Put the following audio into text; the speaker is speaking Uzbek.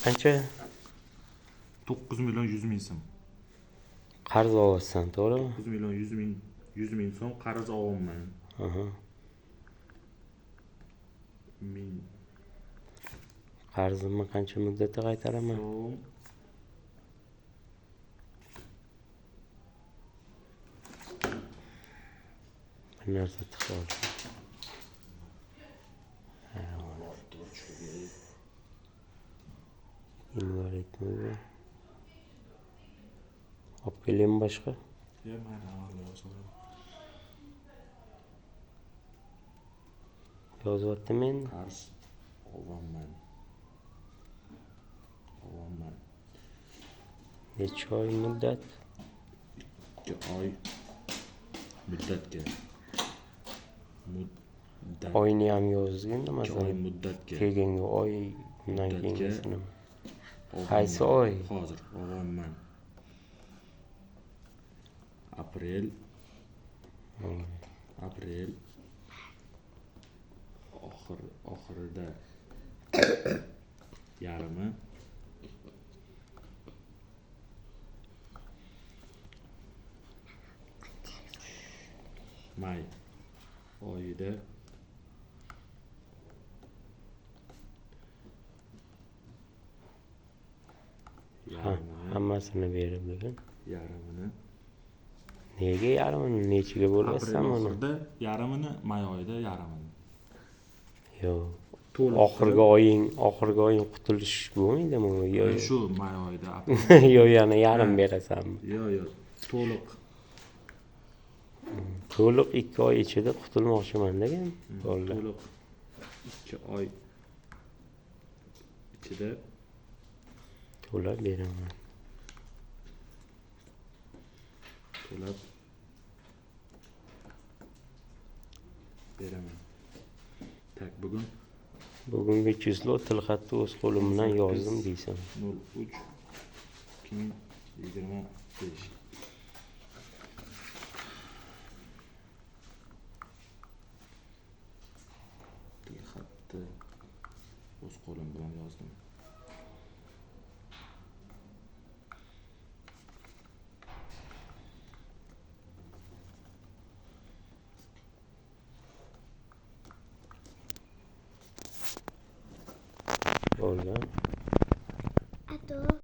Qancha? 9 million 100 ming so'm. Qarz olyapsan, to'g'rimi? 9 million 100 ming so'm qarz olyapman. Aha. Ming Qarzimni qancha muddatda qaytaraman? So'm Bir narsa tiqib oldim. Invalidmi bu? Olib kelaymi boshqa? Yo'q, mayli, avval yozib. Yozyaptimi endi? Qarz olyapman. Olyapman. Necha oy muddat? 2 oy muddatga. Muddat. Oyni ham yozgin, 2 oy masalan, muddatga. Keyingi oy, undan Muddatga keyingisini. Olyapman. Qaysi oy? Hozir olyapman. Aprel. Aprel oxirida yarmi may oyida Ha, hammasini berib bugun. Yarmini. Nega yarmini? Nechiga bo'lyapsan Aprel buni? oxirida yarmini, may oyida yarmini. Yo'q. To'liq Oxirgi oying qutulish bo'lmaydimi? Yo, shu may oyida. Yo, yana yarim berasanmi? Yo'q, yo'q. To'liq. To'liq 2 oy ichida qutulmoqchiman degan bo'ldi. To'liq 2 oy ichida to'lab beraman. To'lab beraman. Tak, bugun bugungi число tilxatni o'z qo'lim bilan yozdim deysan. 03 2025. Tilxatni o'z qo'lim bilan yozdim. Bo'ldi.